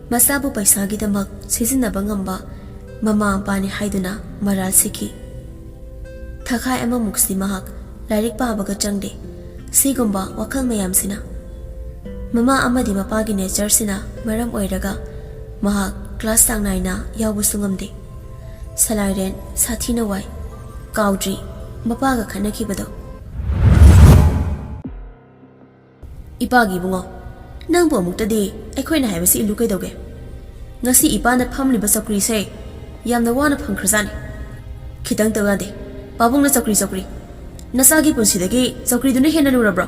ꯃꯆꯥꯕꯨ ꯄꯩꯁꯥꯒꯤꯗꯃꯛ ꯁꯤꯖꯤꯟꯅꯕ ꯉꯝꯕ ꯃꯃꯥ ꯃꯄꯥꯅꯤ ꯍꯥꯏꯗꯨꯅ ꯃꯔꯥꯜ ꯁꯤꯈꯤ꯫ ꯊꯥꯈꯥꯏ ꯑꯃꯃꯨꯛꯁꯤ ꯃꯍꯥꯛ ꯂꯥꯏꯔꯤꯛ ꯄꯥꯕꯒ ꯆꯪꯗꯦ꯫ ꯁꯤꯒꯨꯝꯕ ꯋꯥꯈꯜ ꯃꯌꯥꯝꯁꯤꯅ ꯃꯃꯥ ꯑꯃꯗꯤ ꯃꯄꯥꯒꯤ ꯅꯦꯆꯔꯁꯤꯅ ꯃꯔꯝ ꯑꯣꯏꯔꯒ ꯃꯍꯥꯛ ꯀ꯭ꯂꯥꯁ ꯆꯥꯡ ꯅꯥꯏꯅ ꯌꯥꯎꯕꯁꯨ ꯉꯝꯗꯦ꯫ ꯁꯂꯥꯏꯔꯦꯟ ꯁꯥꯊꯤꯅ ꯋꯥꯏ꯫ ꯀꯥꯎꯗ꯭ꯔꯤ ꯃꯄꯥꯒ ꯈꯠꯅꯈꯤꯕꯗꯣ꯫ ꯏꯄꯥꯒꯤ ꯏꯕꯨꯡꯉꯣ, ꯅꯪꯕꯨ ꯑꯃꯨꯛꯇꯗꯤ ꯑꯩꯈꯣꯏꯅ ꯍꯥꯏꯕꯁꯤ ꯏꯜꯂꯨ ꯀꯩꯗꯧꯒꯦ? ꯉꯁꯤ ꯏꯄꯥꯅ ꯐꯝꯂꯤꯕ ꯆꯧꯀ꯭ꯔꯤꯁꯦ ꯌꯥꯝꯅ ꯋꯥꯅ ꯐꯪꯈ꯭ꯔꯖꯥꯠꯅꯤ꯫ ꯈꯤꯇꯪ ꯇꯧ ꯌꯥꯗꯦ꯫ ꯄꯥꯕꯨꯡꯅ ꯆꯧꯀ꯭ꯔꯤ ꯆꯧꯀ꯭ꯔꯤ꯫ ꯅꯆꯥꯒꯤ ꯄꯨꯟꯁꯤꯗꯒꯤ ꯆꯧꯀ꯭ꯔꯤꯗꯨꯅ ꯍꯦꯟꯅ ꯂꯨꯔꯕ꯭ꯔꯣ?